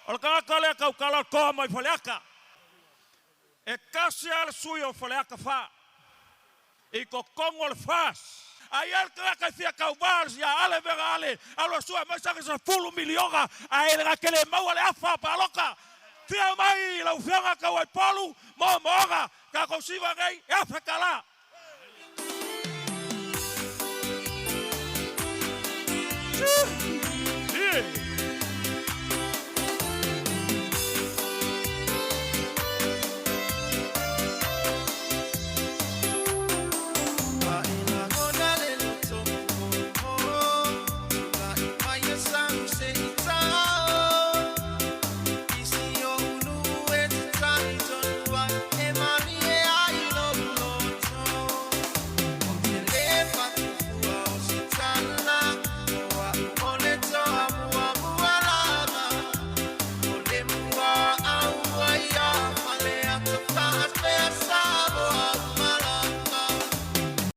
O le tagata lea tautala o le toa mai Faleata. E tasi lava le sui o Faleata 4 i totonu o le FAST. A i ai le tagata e fia tauva ia Ale Vera Ale, alu e sue mai sana $10 miliona, ae le na te le maua le afa palota. Fia mai lau afioga Tauaipolu moomooga tatou siva nei e $1,000.